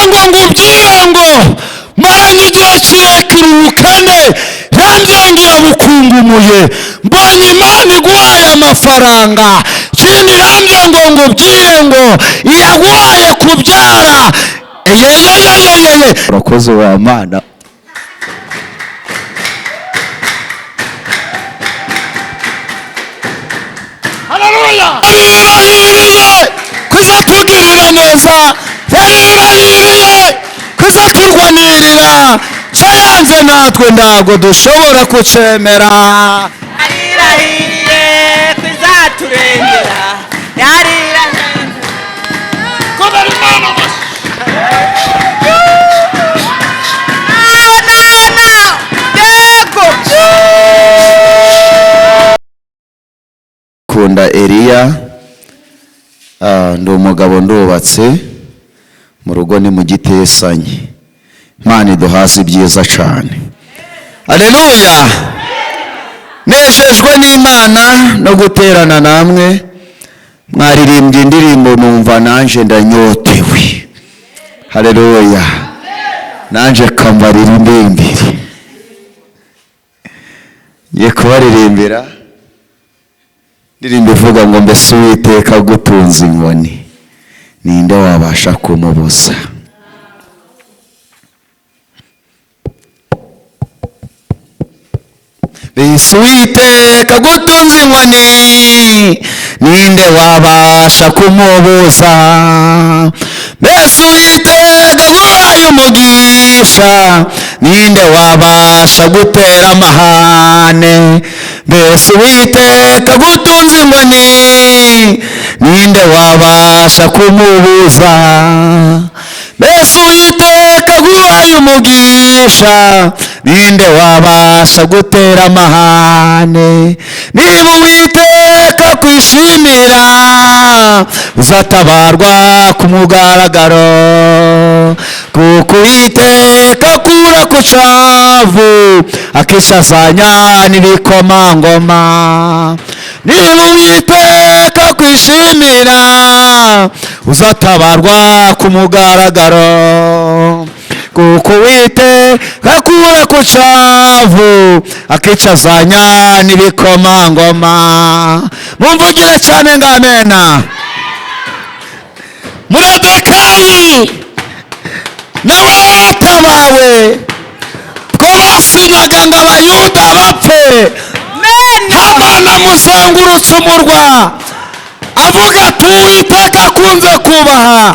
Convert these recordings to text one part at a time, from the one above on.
Ngo ngubwire ngo maranye igihe kirekire ubukene, irambye irabukungumuye. Mbonye Imana iguhaye amafaranga. Ikindi irambye ngo ngubwire ngo iyaguhaye kubyara. Eyeyeyeyeye, urakoze wa Mana. Yarirahiriye kuzatugirira neza, yarirahiriye kuzaturwanirira. Cyayanze natwe ntabwo dushobora kucemera. Yarirahiriye kuzaturengera, yarirahiriye. Kubera Imana amashyi. Nawe nawe nawe, yego. Kunda Eliya. Ndi umugabo, ndubatse, mu rugo ni mu Gitesanye. Imana iduhaze ibyiza cyane. Aleluya! Nejejwe n'Imana no guterana namwe. Mwaririmbye indirimbo numva nanje ndanyotewe. Haleluya! Nanje kambarira imbere, ngiye kubaririmbira indirimbo ivuga ngo: "Mbese Uwiteka agutunze inkoni, ninde wabasha kumubuza?" Mbese Uwiteka agutunze inkoni, ninde wabasha kumubuza? Mbese Uwiteka aguhaye umugisha, ninde wabasha gutera amahane? Mbese Uwiteka agutunze inkoni, ninde wabasha kumubuza? Mbese Uwiteka aguhaye umugisha, ninde wabasha gutera amahane? Niba Uwiteka kwishimira, uzatabarwa ku mugaragaro, kuko Uwiteka akura ku cyavu akishazanya n'ibikomangoma. Niba Uwiteka kwishimira, uzatabarwa ku mugaragaro, kuko Uwiteka akura ku cyavu akicazanya n'ibikomangoma. Mumvugire cyane ngo amena. Muredekayi nawe yaratabawe ko basinyaga ngo Abayuda bapfe. Hamana amuzengurutse umurwa, avuga ati: "Uwiteka akunze kubaha."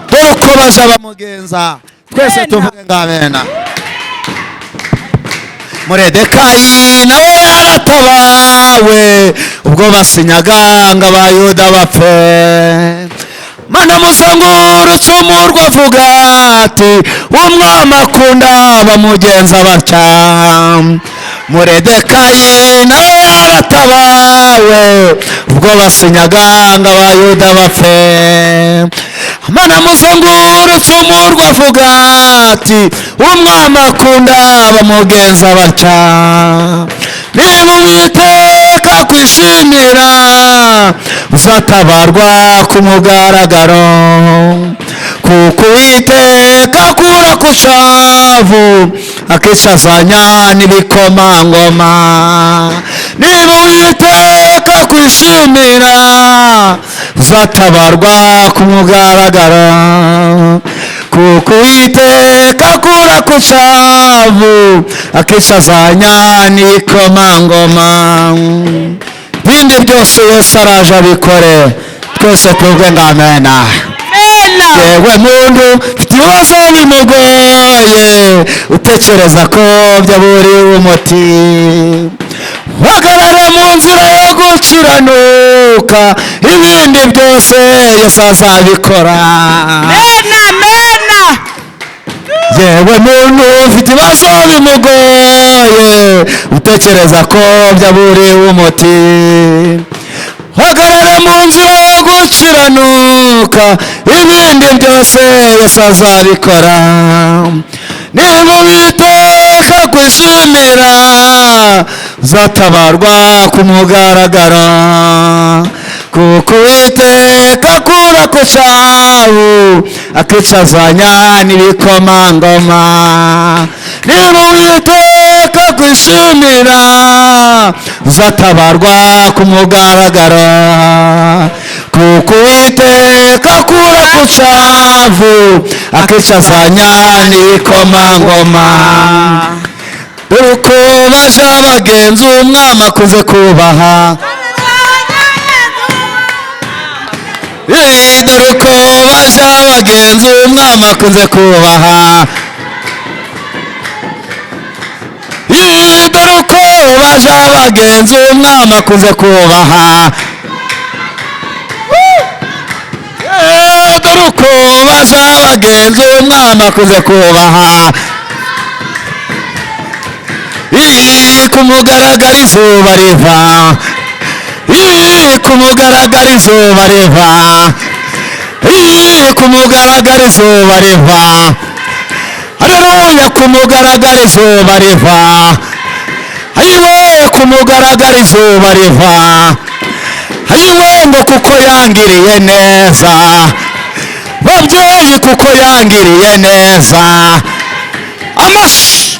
Dore uko baja bamugenza. Twese Amena. tuvuge ngo amena. Muredekayi nawe yaratabawe ubwo basinyaga ngo Abayuda bapfe. Mana muzengurutse umurwa, avuga ati: "Umwami akunda bamugenza batya." Muredekayi nawe yaratabawe ubwo basinyaga ngo Abayuda bapfe. Mana muzengurutse umurwa, avuga ati: "Umwami akunda bamugenza batya." Niba Uwiteka kwishimira, uzatabarwa ku mugaragaro, kuko Uwiteka akura ku cyavu akicazanya n'ibikomangoma. Niba Uwiteka kwishimira, uzatabarwa ku mugaragaro, kuko Uwiteka akura ku cyavu akicazanya n'ibikomangoma. Ibindi byose Yesu araje abikore. Twese tuvuge ngo amena. Amena. Yewe muntu mfite ibibazo bimugoye, utekereza ko byaburiwe umuti, hagarara mu nzira yo gukiranuka, ibindi byose Yesu azabikora. Amena, amena. Yewe muntu ufite ibibazo bimugoye, utekereza ko byaburiwe umuti, hagarara mu nzira yo gukiranuka, ibindi byose Yesu azabikora. Niba Uwiteka kwishimira, uzatabarwa ku mugaragaro, kuko Uwiteka akura ku cyavu. Akicazanya n'ibikomangoma. Niba Uwiteka kwishimira, uzatabarwa ku mugaragaro, kuko Uwiteka akura ku cyavu, akicazanya n'ibikomangoma. Dore uko baja bagenza umwami akuze kubaha. Dore uko baja bagenza umwami akunze kubaha. Dore uko baja bagenza umwami akunze kubaha. Dore uko baja bagenza umwami akunze kubaha. Ku mugaragaro izuba riva, ku mugaragaro izuba riva, ku mugaragaro izuba riva. Haleluya, ku mugaragaro izuba riva. Ayiwe, ku mugaragaro izuba riva. Ayiwe, ngo kuko yangiriye neza, babyeyi, kuko yangiriye neza. Amashi.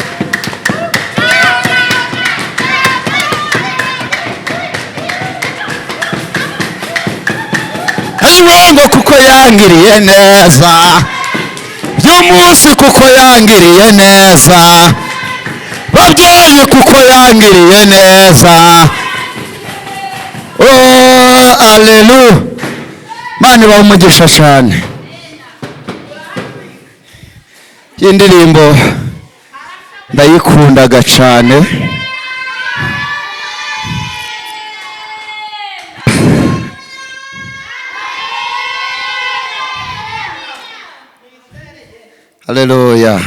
Ayiwe, ngo kuko yangiriye neza by'umunsi, kuko yangiriye neza, babyeyi, kuko yangiriye neza. Oh, aleluya. Mana ibahe umugisha cyane. Iyi ndirimbo ndayikundaga cyane. Haleluya.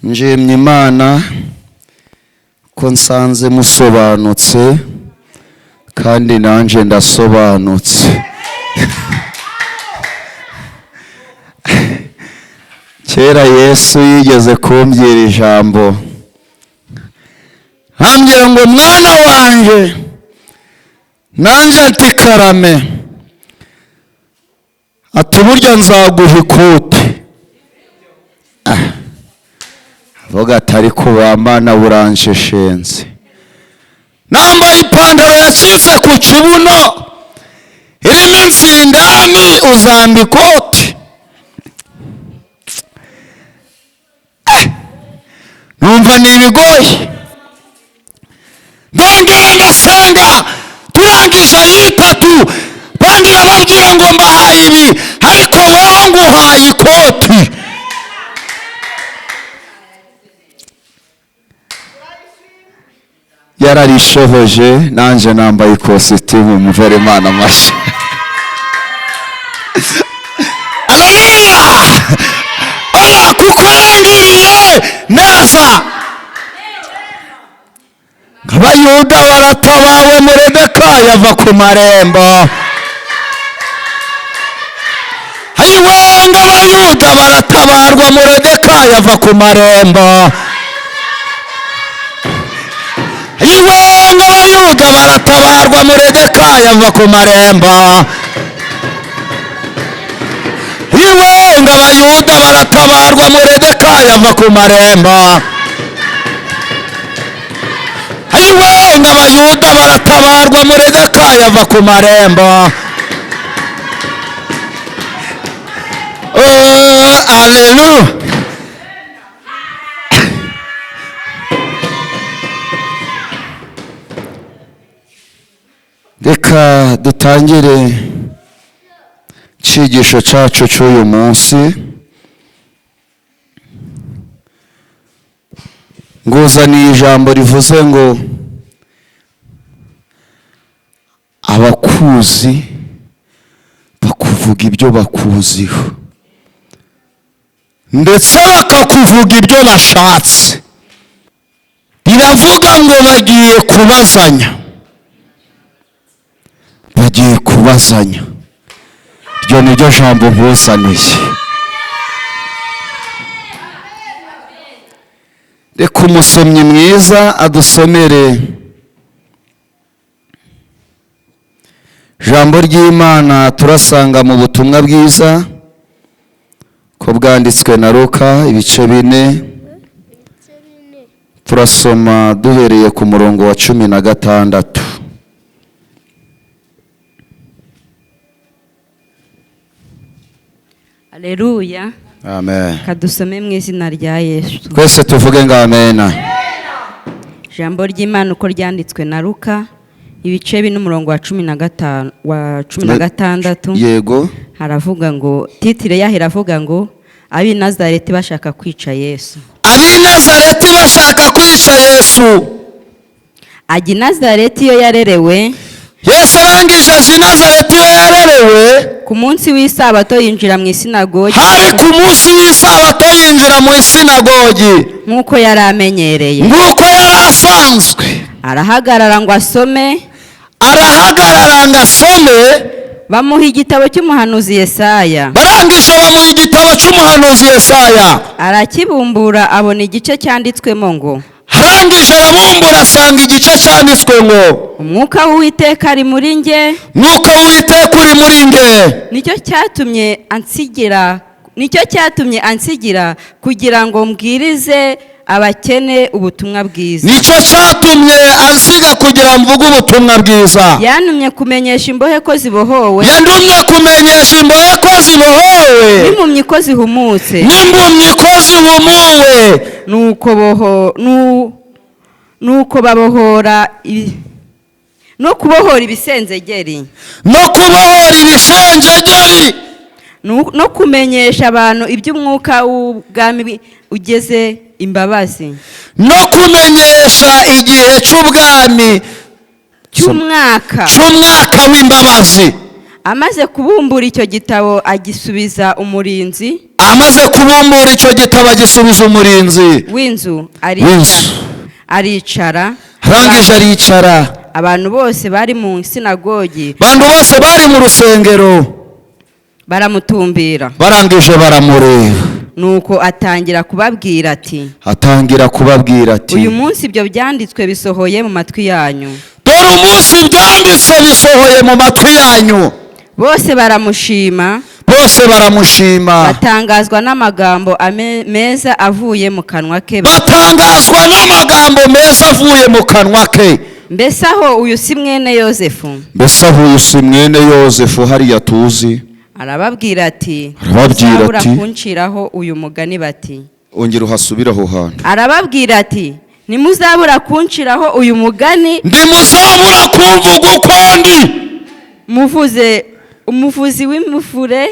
Njimye Imana ko nsanze musobanutse, kandi nanje ndasobanutse. Kera Yesu yigeze kumbwira ijambo, ambwira ngo mwana wanje, nanje ati karame, ati burya nzaguha ikote. Avuga ati ariko wa Mana buransheshenze, nambaye ipantaro yacitse ku kibuno irimo insindani, uzamba ikoti. Numva ni ibigoyi. Ndongera ndasenga, turangije ayitatu, bandira babwira ngo mbahaye ibi, ariko wewe nguhaye ikoti. Yararishohoje, nanje nambaye ikositimu. Muvere Imana amashyi. Haleluya. Oya, kuko yangiriye neza. Abayuda baratabawe, Moridekayi ava ku marembo. Ayiwe, ngo abayuda baratabarwa, Moridekayi ava ku marembo. Ayiwe, ngo abayuda baratabarwa, Moridekayi ava ku marembo. Ayiwe, ngo abayuda baratabarwa, Moridekayi ava ku marembo. Ayiwe, ngo abayuda baratabarwa, Moridekayi ava ku marembo. Oh, aleluya. Reka dutangire icyigisho cyacu cy'uyu munsi. Nguzaniye ijambo rivuze ngo abakuzi bakuvuga ibyo bakuziho, ndetse bakakuvuga ibyo bashatse. Riravuga ngo bagiye kubazanya, bagiye kubazanya. Iryo ni ryo jambo nkuzaniye. Reka umusomyi mwiza adusomere ijambo ry'Imana turasanga mu butumwa bwiza Ko bwanditswe na Luka ibice 4, turasoma duhereye ku murongo wa 16. Haleluya. Amen. Kadusome mu izina rya Yesu. Twese tuvuge ngo amena. Ijambo ry'Imana uko ryanditswe na Luka ibice 4 umurongo wa 15 wa 16. Yego. Haravuga ngo titire yahera avuga ngo ab'i Nazareti bashaka kwica Yesu. Ab'i Nazareti bashaka kwica Yesu. Ajya i Nazareti iyo yarerewe. Yesu arangije aje i Nazareti iyo yarerewe. Ku munsi w'isabato yinjira mu isinagogi. Hari ku munsi w'isabato yinjira mu isinagogi. Nk'uko yari amenyereye. Nk'uko yari asanzwe. Arahagarara ngo asome. Arahagarara ngo asome. Bamuha igitabo cy'umuhanuzi Yesaya. Barangije bamuha igitabo cy'umuhanuzi Yesaya. Arakibumbura abona igice cyanditswemo ngo. Arangije arabumbura asanga igice cyanditswe ngo Umwuka w'Uwiteka ari muri nge. Mwuka w'Uwiteka uri muri nge. Nicyo cyatumye ansigira, nicyo cyatumye ansigira kugira ngo mbwirize abakene ubutumwa bwiza. Nicyo cyatumye ansiga kugira mvuge ubutumwa bwiza. Yantumye kumenyesha imbohe ko zibohowe. Yantumye kumenyesha imbohe ko zibohowe. N'impumyi ko zihumutse. N'impumyi ko zihumuwe. Nuko babohora no kubohora ibisenzegeri. No kubohora ibisenzegeri. No kumenyesha abantu iby'umwuka w'ubwami ugeze imbabazi. No kumenyesha igihe cy'ubwami cy'umwaka w'imbabazi. Amaze kubumbura icyo gitabo agisubiza umurinzi. Amaze kubumbura icyo gitabo agisubiza umurinzi w'inzu aricara. Arangije aricara. Abantu bose bari mu sinagogi. Abantu bose bari mu rusengero baramutumbira. Barangije baramureba. Nuko atangira kubabwira ati. Atangira kubabwira ati. Uyu munsi ibyo byanditswe bisohoye mu matwi yanyu. Dore umunsi byanditswe bisohoye mu matwi yanyu. Bose baramushima. Bose baramushima. Batangazwa n'amagambo meza avuye mu kanwa ke. Batangazwa n'amagambo meza avuye mu kanwa ke. Mbese aho uyu si mwene Yosefu? Mbese aho uyu si mwene Yosefu hariya tuzi? Arababwira ati. Arababwira ati kunciraho uyu mugani bati. Ongera uhasubire aho hantu. Arababwira ati ntimuzabura kunciraho uyu mugani. Ntimuzabura kumvuga ukundi. Muvuze umuvuzi w'imvure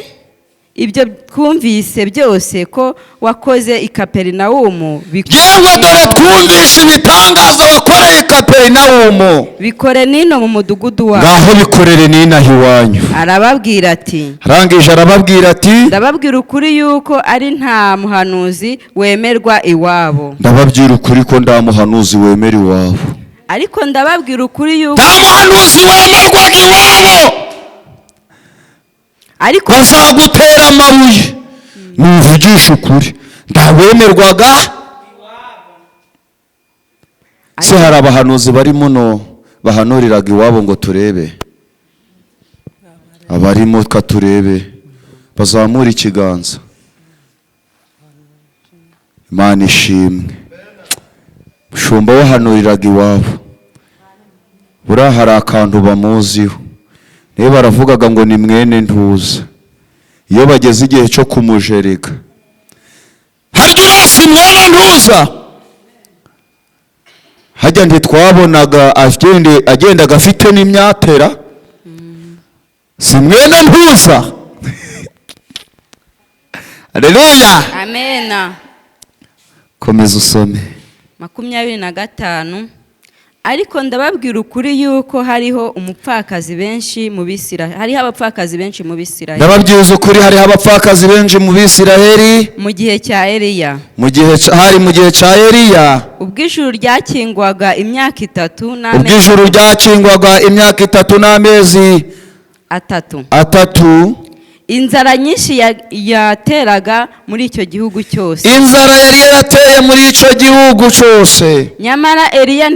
ibyo twumvise byose ko wakoze i Kaperinawumu. Yewe dore twumvise ibitangaza wakoreye i Kaperinawumu. Bikore nino mu mudugudu wawe. Ngaho bikorere ninaha iwanyu. Arababwira ati. Arangije arababwira ati. Ndababwira ukuri yuko ari nta muhanuzi wemerwa iwabo. Ndababwira ukuri ko nta muhanuzi wemera iwabo. Ariko ndababwira ukuri yuko nta muhanuzi wemerwaga iwabo. Ariko bazagutera amabuye nuvugisha ukuri ndawemerwaga. Se hari abahanuzi bari muno bahanuriraga iwabo ngo turebe? Abarimo katurebe bazamura ikiganza. Imana ishimwe. Mushumba wahanuriraga iwabo, buriya hari akantu bamuziho. Niyo baravugaga ngo ni mwene ntuza. Iyo bageze igihe cyo kumujerega, harya urasi mwene ntuza. Hajya ntitwabonaga agendaga afite n'imyatera. Si mwene ntuza. Haleluya. Amena. Komeza usome. 25. Ariko ndababwira ukuri yuko hariho umupfakazi benshi mu Bisiraheli. Hariho abapfakazi benshi mu Bisiraheli. Ndababwira ukuri hariho abapfakazi benshi mu Bisiraheli. Mu gihe cya Eliya. Mu gihe hari mu gihe cya Eliya. Ubwo ijuru ryakingwaga imyaka 3 n'amezi. Ubwo ijuru ryakingwaga imyaka 3 n'amezi 3. Inzara nyinshi yateraga muri icyo gihugu cyose. Inzara yari yarateye muri icyo gihugu cyose. Nyamara Eliya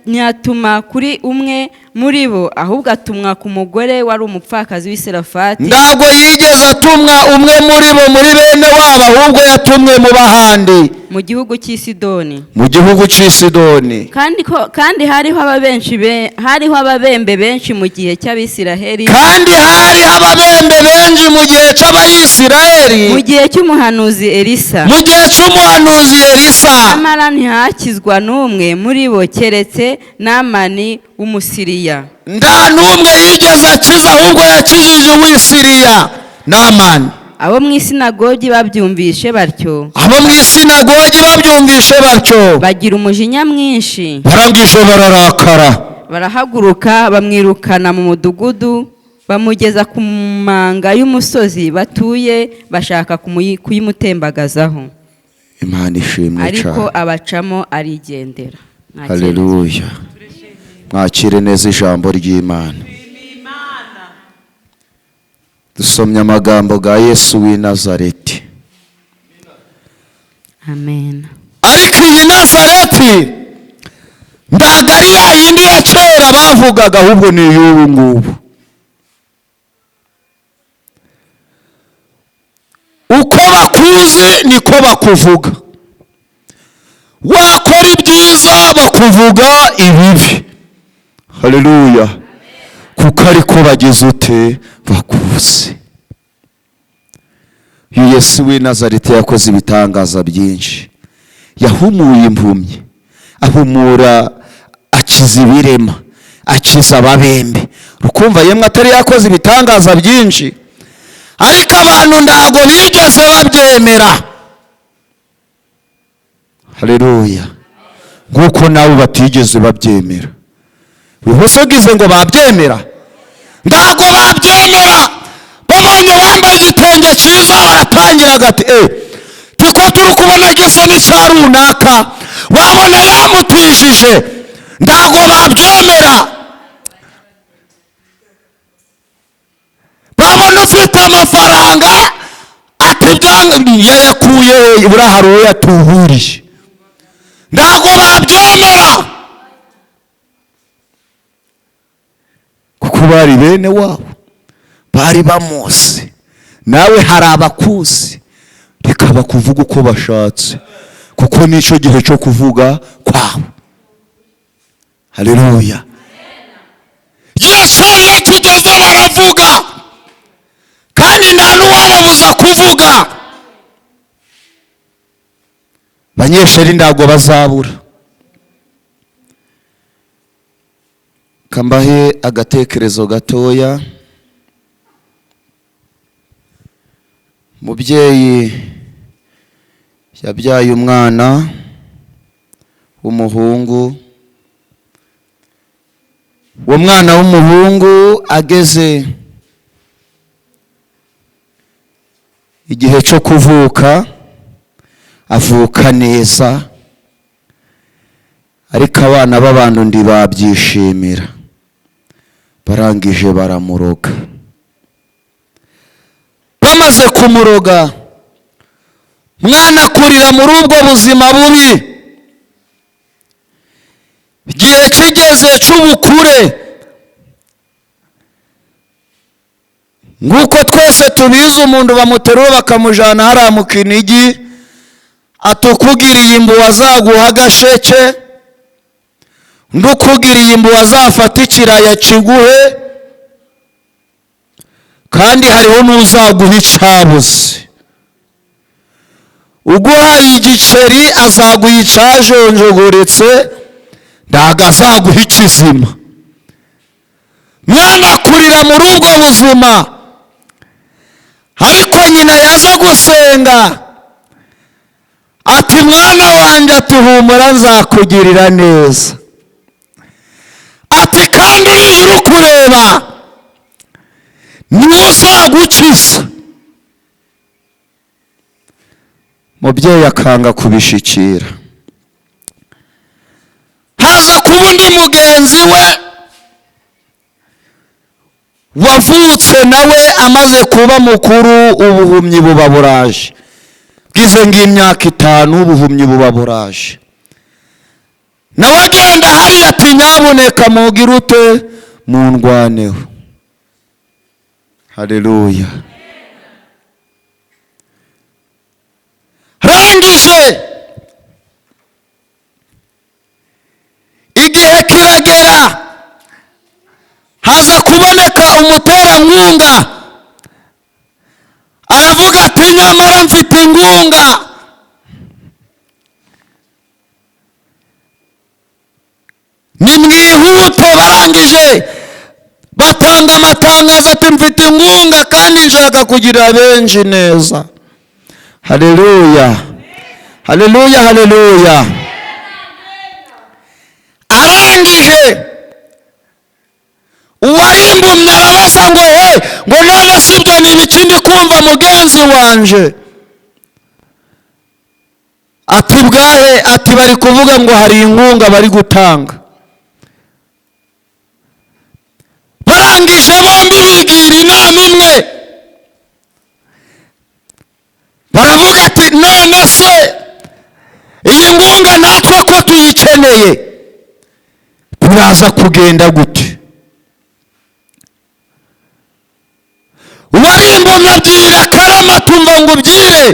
ntiyatuma kuri umwe muri bo, ahubwo atumwa ku mugore wari umupfakazi w'i Sarefati. Ntabwo yigeze atumwa umwe muri bo, muri bene wabo, ahubwo yatumwe mu bahandi. Mu gihugu cy'i Sidoni. Mu gihugu cy'i Sidoni. Kandi hariho ababembe benshi mu gihe cy'Abisiraheli. Kandi hariho ababembe benshi mu gihe cy'Abayisiraheli. Mu gihe cy'umuhanuzi Elisa. Mu gihe cy'umuhanuzi Elisa. Nyamara ntihakizwa n'umwe muri bo keretse Namani w'Umusiriya. Nta n'umwe yigeze akiza, ahubwo yakijije uw'Isiriya Namani. Abo mu isinagogi babyumvishe batyo, Abo mu isinagogi babyumvishe batyo, bagira umujinya mwinshi. Barangije bararakara. Barahaguruka, bamwirukana mu mudugudu, bamugeza ku manga y'umusozi batuye, bashaka kuyimutembagazaho. Imana ishimwe Ariko cyane. abacamo arigendera. Mwakire. Haleluya, mwakire neza ijambo ry'Imana. Dusomye amagambo ga Yesu w'i Nazareti. Amen. Ariko iyi Nazareti ntabwo ari ya yindi ya kera bavugaga, ahubwo ni iy'ubu ngubu. Uko bakuzi niko bakuvuga. Wakora ibyiza bakuvuga ibibi. Haleluya! Kuko ariko bagize ute? Bakuzi. Uyu Yesu w'i Nazareti yakoze ibitangaza byinshi. Yahumuye impumyi, ahumura, akiza ibirema, akiza ababembe. Rukumva yemwe atari yakoze ibitangaza byinshi? Ariko abantu ntabwo bigeze babyemera. Haleluya! Nk'uko nawe batigeze babyemera. Ubusogize ngo babyemera? Ntabwo babyemera. Babonye wambaye igitenge cyiza, baratangiraga ati: "Eh, tiko turi kubona gisa n'icya runaka." Wabona yamutijije, ntabwo babyemera. Babona ufite amafaranga, ati: "Byanga yayakuye buriya, hari uwo yatuhuriye." Ntabwo babyemera, kuko bari bene wabo, bari bamuzi. Nawe hari abakuzi, reka bakuvuga uko bashatse, kuko nicyo gihe cyo kuvuga kwabo. Haleluya! Yesu iyo kigeze baravuga, kandi nta n'uwababuza kuvuga. Banyeshuri ntabwo bazabura. Kambahe agatekerezo gatoya. Mubyeyi yabyaye umwana w'umuhungu. Uwo mwana w'umuhungu ageze igihe cyo kuvuka, avuka neza, ariko abana b'abantu ntibabyishimira. Barangije baramuroga. Bamaze kumuroga, mwana akurira muri ubwo buzima bubi. Igihe kigeze cy'ubukure, nk'uko twese tubizi, umuntu bamuterura bakamujyana hariya mu Kinigi, atukugiriye impuhwe azaguha agasheke, undi ukugiriye impuhwe azafata ikiraya kiguhe, kandi hariho n'uzaguha icyabuze. Uguhaye igiceri azaguha icyajonjogoretse, ntabwo azaguha ikizima. Mwana akurira muri ubwo buzima, ariko nyina yaza gusenga, ati: "Mwana wanjye," ati, "humura, nzakugirira neza." Ati: "Kandi uriya uri kureba niwe uzagukiza." Mubyeyi akanga kubishikira. Haza kuba undi mugenzi we wavutse nawe amaze kuba mukuru. Ubuhumyi buba buraje, bwize ng'imyaka 5, ubuhumyi buba buraje. Nawe agenda hariya, ati: "Nyabuneka mugire ute?" Mundwaneho. Haleluya. Rangije igihe kiragera, haza kuboneka umuterankunga, aravuga ati nyamara mfite inkunga, nimwihute. Barangije batanga amatangazo ati mfite inkunga kandi nshaka kugira benshi neza. Haleluya, haleluya, haleluya. Arangije uwarimbumye arabaza ngo he, ngo none si ibyo ni ibiki ndi kumva mugenzi wanje? Ati bwahe? Ati bari kuvuga ngo hari inkunga bari gutanga. Barangije bombi bigira inama imwe, baravuga ati none se iyi nkunga natwe ko tuyikeneye turaza kugenda gute? Uwarimbumye abwira Karama, tumva ngo ubyire,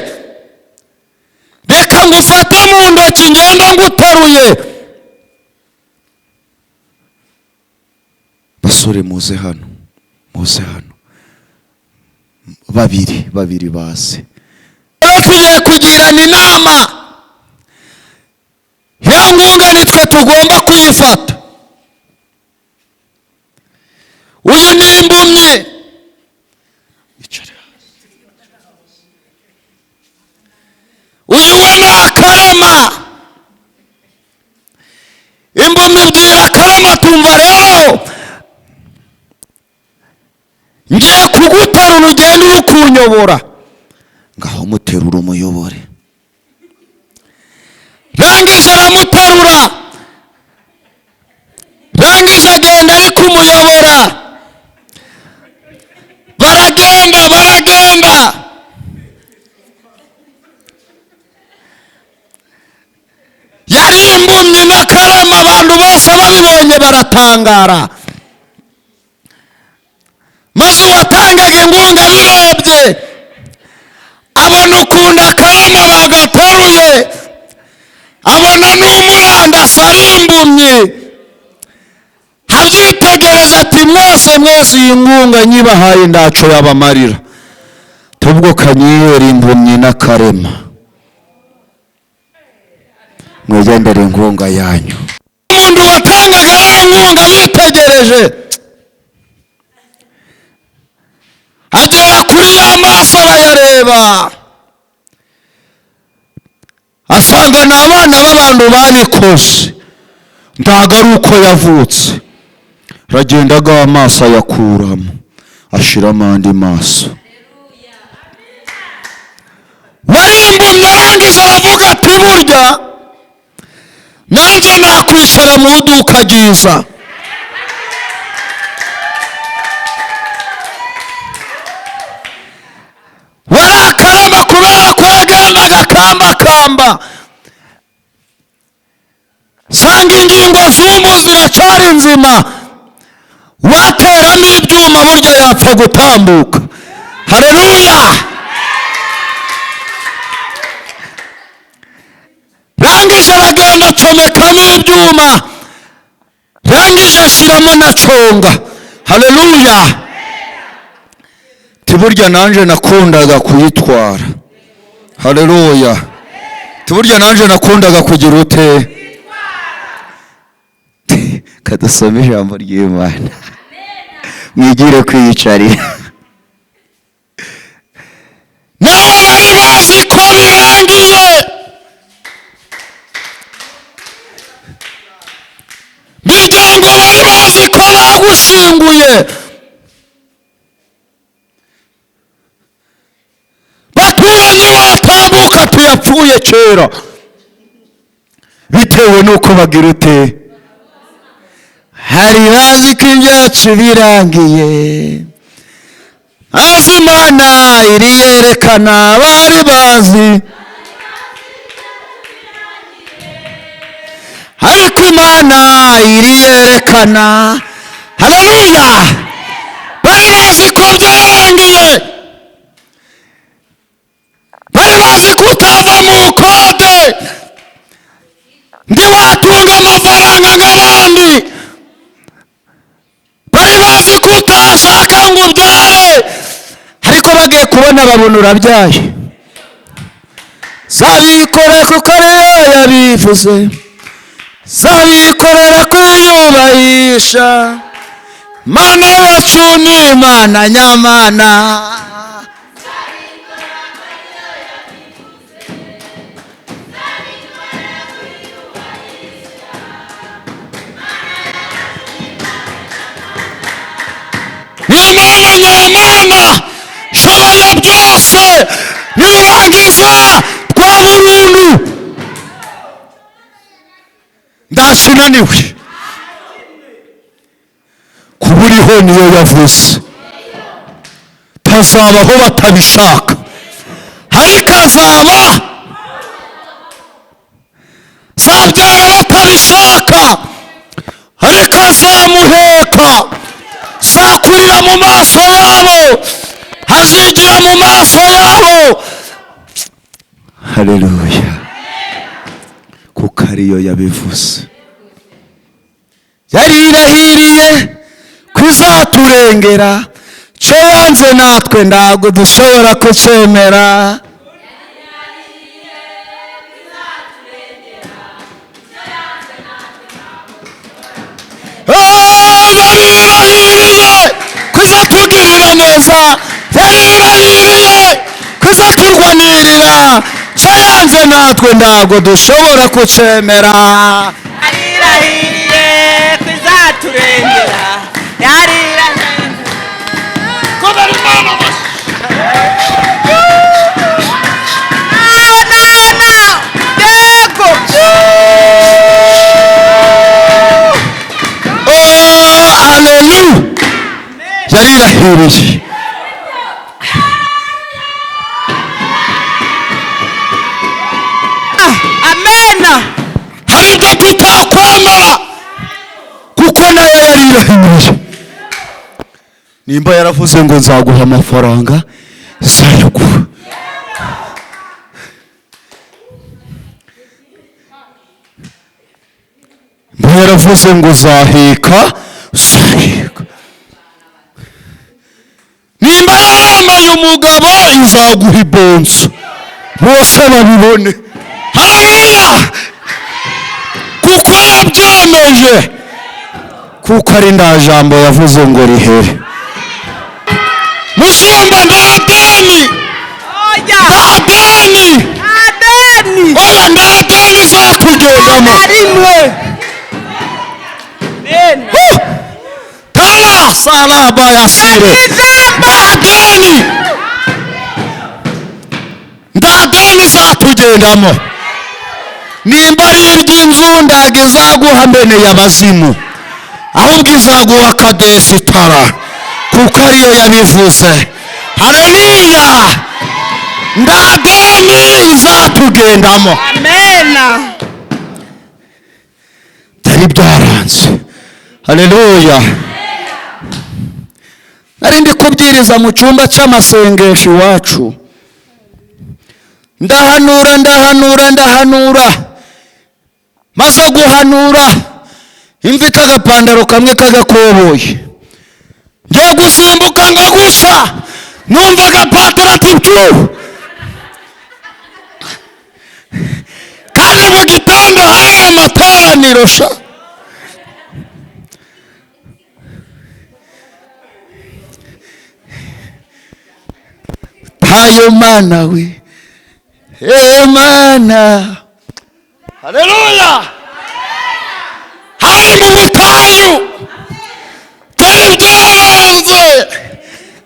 reka ngufate mu ntoki ngenda nguteruye. Basore muze hano, muze hano, babiri babiri baze. Tugiye kugirana inama, ya nkunga nitwe tugomba kuyifata. Uyu ni imbumyi, uyu we ni Akarema. Imbumyi ibwira Akarema, tumva rero ngiye kuguterura ugende uri kunyobora. Ngaho muterura umuyobore. Rangije aramuterura, rangije agenda ari kumuyobora. Baragenda baragenda, yari imbumyi n'Akarema, abantu bose babibonye baratangara. Maze uwatangaga inkunga birebye abona ukuntu Akarema bagateruye, abona n'umurandasi ari imbumyi, abyitegereza ati mwese mwese iyi nkunga nyibahaye ndaco yabamarira, tubwo kanyihera imbumyi n'Akarema, mwigendere inkunga yanyu. Umuntu watangaga ya nkunga bitegereje agera kuri ya maso arayareba, asanga ni abana b'abantu babikoze, ntago ari uko yavutse. Aragenda agaha amaso ayakuramo, ashiramo andi maso. Warimbumye arangije aravuga ati burya nanjye nakwicara mu iduka ryiza. Wari Akarema kubera ko yagendaga akambakamba, sanga ingingo z'umu ziracyari nzima, wateramo ibyuma burya yapfa gutambuka. Haleluya. Rangije aragenda acomekamo ibyuma, rangije ashyiramo na conga. Haleluya. Tiburya nanje nakundaga kuyitwara. Haleluya. Tiburya nanje nakundaga kugira ute. Kadusome ijambo ry'Imana, mwigire kwiyicarira. Nabo bari bazi ko birangiye, miryango bari bazi ko bagushinguye, baturanyi batambuka tuyapfuye kera, bitewe nuko bagira ute. Hari bazi ko ibyacu birangiye, azi Imana iri yerekana, bari bazi ariko Imana iri yerekana. Haleluya! Bari bazi ko byarangiye, bari bazi ko utava mu bukode, ntiwatunga amafaranga nk'abandi, bari bazi ko utashaka ngo ubyare, ariko bagiye kubona babona urabyaye. Zabikorera kuko ariyo yabivuze, zabikorera kwiyubahisha. Mana yacu ni Imana nyamana. Imana nyamana shoboye byose, nirangiza kwa burundu. Ndakinaniwe kuba uriho, niyo yavuze tazabaho batabishaka, ariko azaba zabyara batabishaka, ariko azamuheka, zakurira mu maso yabo, azigira mu maso yabo. Haleluya! Kuko ariyo yabivuze, yarirahiriye kuzaturengera. Cyo yanze natwe ntabwo dushobora kucyemera. Yarirahiriye kuzatugirira neza, yarirahiriye kuzaturwanirira. Cyo yanze natwe ntabwo dushobora kucyemera. Yarirahiriye kuzaturengera, yarirahiriye. Yego. Oh, haleluya! Yarirahiriye. Amena. Hari ibyo tutakwemera kuko nayo yarirahiriye. Nimba yaravuze ngo nzaguha amafaranga, izayaguha. Nimba yaravuze ngo uzaheka, uzaheka. Nimba yarambaye umugabo, izaguha ibonso, bose babibone. Haleluya! Kuko yabyemeje, kuko ari nta jambo yavuze ngo rihere. Mushumba, nta deni, Oya. nta deni, Adeni. oya, nta deni izakugendamo. Na rimwe. Amena. Huh! Tala salaba yasire, nta deni, nta deni izatugendamo. Nimba ari iry'inzu, ntabwo izaguha mbene y'abazimu, ahubwo izaguha kadesitara, kuko ariyo yabivuze. Haleluya! Nta deni izatugendamo. Amena. Byari byaranze. Haleluya! Nari ndi kubwiriza mu cyumba cy'amasengesho iwacu, ndahanura, ndahanura, ndahanura. Maze guhanura, imfite agapantaro kamwe k'agakoboyi, ngiye gusimbuka ngagusha, numva agapantaro ati pyu. Kandi mu gitondo hari amateraniro sha. Tayo mana we, mana. Haleluya! Hari mu butayu, byari byaranze,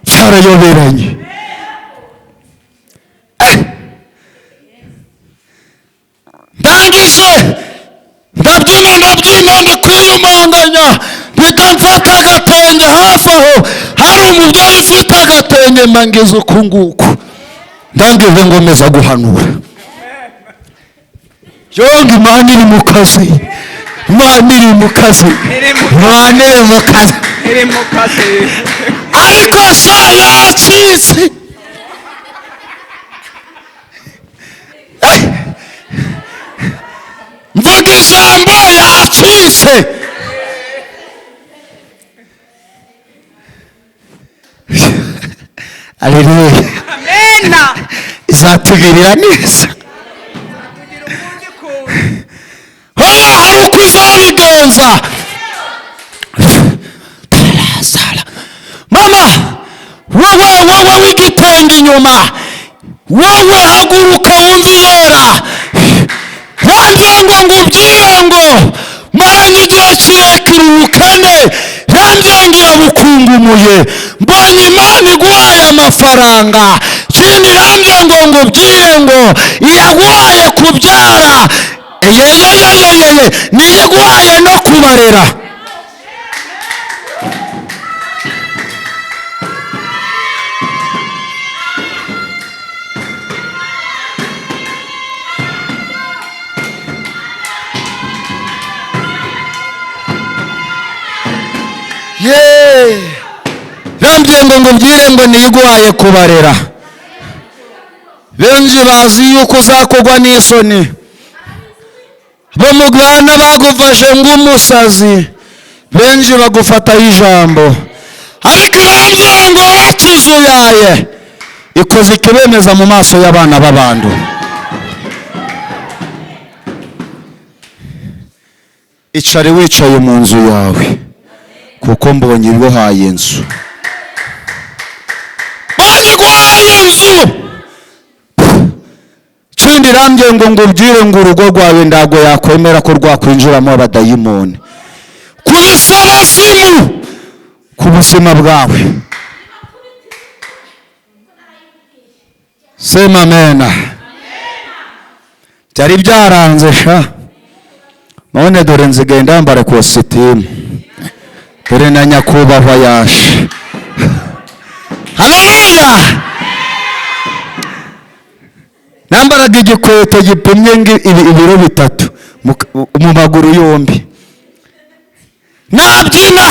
byarayoberanye. Ndangije ndabyina, ndabyina, ndikwiyumanganya, mpita mfata agatenge. Hafi aho hari umubyeyi ufite agatenge, mbangiza uku nguku. Ndangije ngomeza guhanura. Yonga, Imana iri mu kazi. Imana iri mu kazi, Imana iri mu kazi, Iri mu kazi. Ariko sha yacitse. Mvuga ijambo yacitse. Aleluya. Amena. Izatugirira neza. Tugira ukundi kuntu. Hoya hari uko izabigenza. Mama, wowe wowe w'igitenge inyuma, wowe haguruka wumve iyera. Yambwiye ngo ngubwire ngo maranye igihe kirekire ubukene, yambwiye ngo irabukungumuye, mbonye Imana iguhaye amafaranga. Ikindi yambwiye ngo ngubwire ngo iyaguhaye kubyara, eyeyeyeyeye, niyo iguhaye no kubarera. Yambwiye ngo ngubwire ngo niyo iguhaye kubarera. Benshi bazi yuko uzakogwa n'isoni, bo mugana bagufashe ng'umusazi, benshi bagufataho ijambo, ariko irambwiye ngo wakizuyaye, ikoze ikibemeza mu maso y'abana b'abantu. Icare wicaye mu nzu yawe, kuko mbonye iguhaye inzu. Mbonye iguhaye inzu. Ikindi irambwiye ngo ngubwire ngo urugo rwawe ntabwo yakwemera ko rwakwinjiramo abadayimoni. Kubisaba simu ku buzima bwawe. Sema amena. Byari byaranze sha. None dore nzigaye ndambara kositimu, dore na nyakubahwa yaje. Haleluya. Nambaraga igikweto gipimye ibiro 3 mu maguru yombi. Nabyina,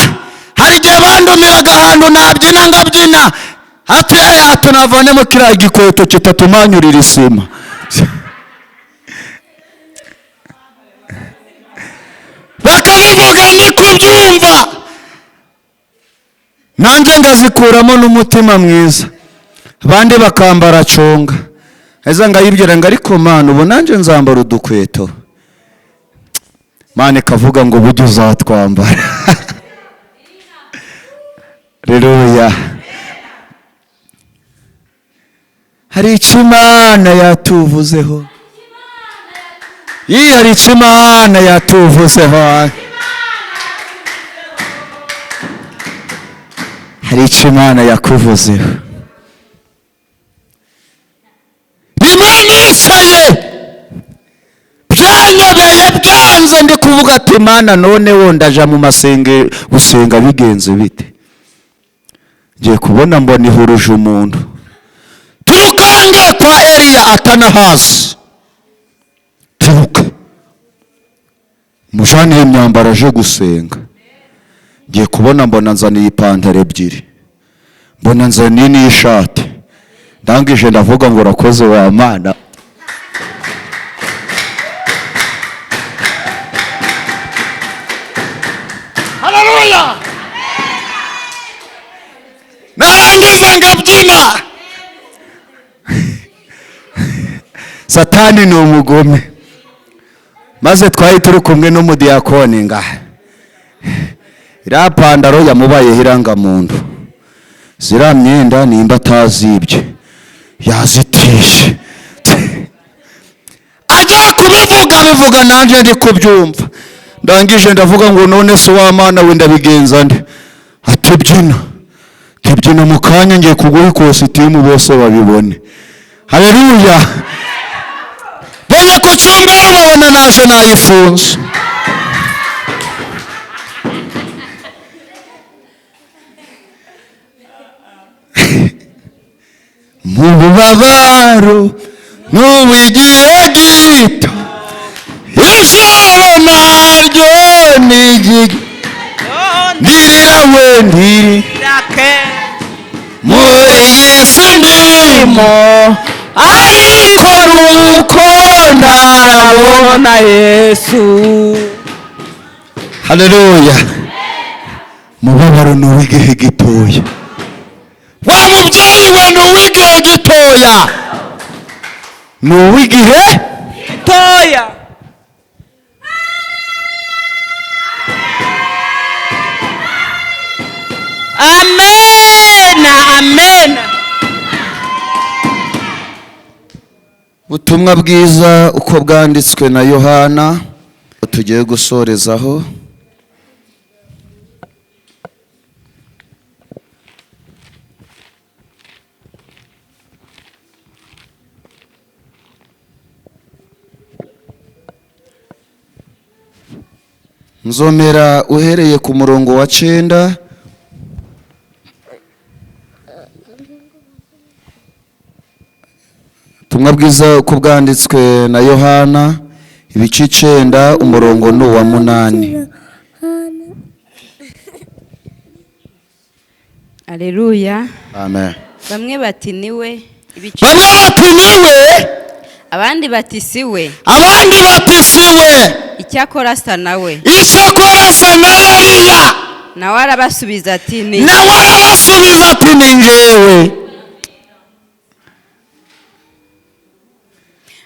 hari igihe bandumiraga ahantu nabyina ngabyina, ati tunavanemo kiriya gikweto kitatumanyurira isima. Bakabivuga ndi kubyumva, nanjye ngazikuramo n'umutima mwiza. Abandi bakambara conga, eza ngayibwira ngo ariko Mana ubu nanjye nzambara udukweto. Mana ikavuga ngo bujye uzatwambara. Haleluya. Hari icyo Imana yatuvuzeho. Hari icyo Imana yatuvuzeho. Hari icyo Imana yakuvuzeho. Rimwe nicaye byanyobeye byanze, ndi kuvuga ati Mana none wo ndaja mu masenge gusenga bigenze bite? Ngiye kubona mbona ihuruje umuntu. Turukange kwa Eliya atanahazi. Turuka. Mujane imyambaro aje gusenga. Ngiye kubona mbona nzaniye ipantaro 2. Mbona nzaniye n'ishati. Ndangije ndavuga ngo urakoze wa Mana. Haleluya. Narangiza ngabyina. Satani ni umugome. Maze twari turi kumwe n'umudiyakoni ngaha. Iriya pandaro yamubayeho irangamuntu. Ziriya myenda nimba atazibye yazitishe. Ajya kubivuga bivuga nanjye ndi kubyumva. Ndangije ndavuga ngo none se wa Mana we ndabigenza nde? Ati byina. Tubyina mu kanya ngiye kuguha ikositimu bose babibone. Haleluya. Bonye ku cyumweru babona naje nayifunze. Mu bubabaro n'ubugiye gito, ijoro naryo Nigi ndirira we ndiri muri iyi si ndimo, ariko nuko ntarabona Yesu. Haleluya. Mubabaro ni uw'igihe gitoya. Wa mubyeyi we ni uw'igihe gitoya, ni uw'igihe gitoya. Amen, amen. Ubutumwa bwiza uko bwanditswe na Yohana tugiye gusorezaho. Nzomera uhereye ku murongo wa 9. Ubutumwa bwiza uko bwanditswe na Yohana ibice 9 umurongo ni uwa 8. Haleluya. Amen. Bamwe bati niwe ibice, bamwe bati niwe, abandi bati siwe, abandi bati siwe, icyakora asa nawe, icyakora asa na Eliya. Nawe arabasubiza ati ni, nawe arabasubiza ati ni njyewe.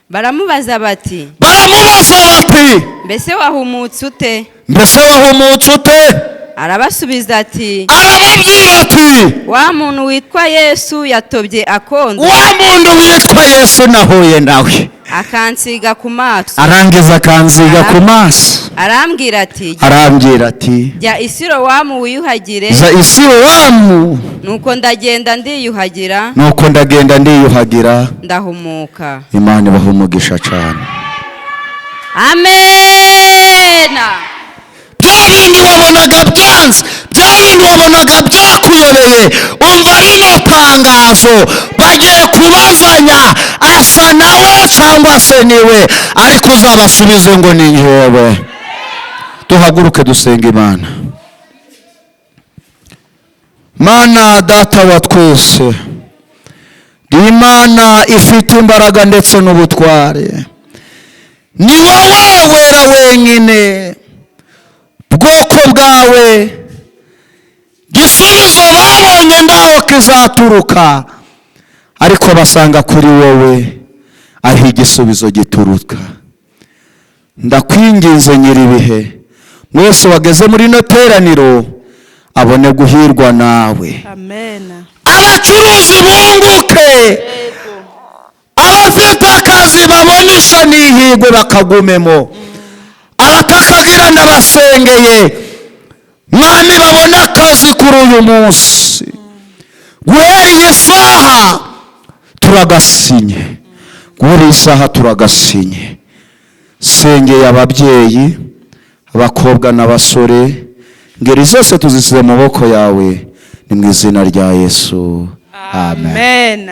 Baramubaza bati, mbese wahumutse ute? Mbese wahumutse ute? Arabasubiza ati, arababwira ati, wa muntu witwa Yesu yatobye akondo, wa muntu witwa Yesu nahuye nawe, akansiga ku maso, arangiza akansiga ku maso, arambwira ati, jya i Silowamu wiyuhagire. Jya i Silowamu. Nuko ndagenda ndiyuhagira, ndahumuka. Imana ibahe umugisha cyane. Amen. Bya bindi wabonaga byanze, bya bindi wabonaga byakuyobeye, umva rino tangazo bagiye kubazanya, asa nawe cyangwa se niwe, ariko uzabasubize ngo ni njyewe. Duhaguruke dusenge Imana. Mana data wa twese, Imana ifite imbaraga ndetse n'ubutware, ni wowe wera wenyine, bwoko bwawe gisubizo babonye ndaho kizaturuka, ariko basanga kuri wowe aho igisubizo gituruka. Ndakwinginze nyiribihe, mwese wageze muri no teraniro abone guhirwa nawe. Amen. Abacuruzi bunguke, abafite akazi babone isha n'ihirwe bakagumemo, abatakagira ndabasengeye Mwami babone akazi kuri uyu munsi. Guhera iyi saha turagasinye, guhera iyi saha turagasinye. Sengeye ababyeyi, abakobwa n'abasore, ngeri zose tuzisize mu maboko yawe, ni mu izina rya Yesu. Amen. Amen.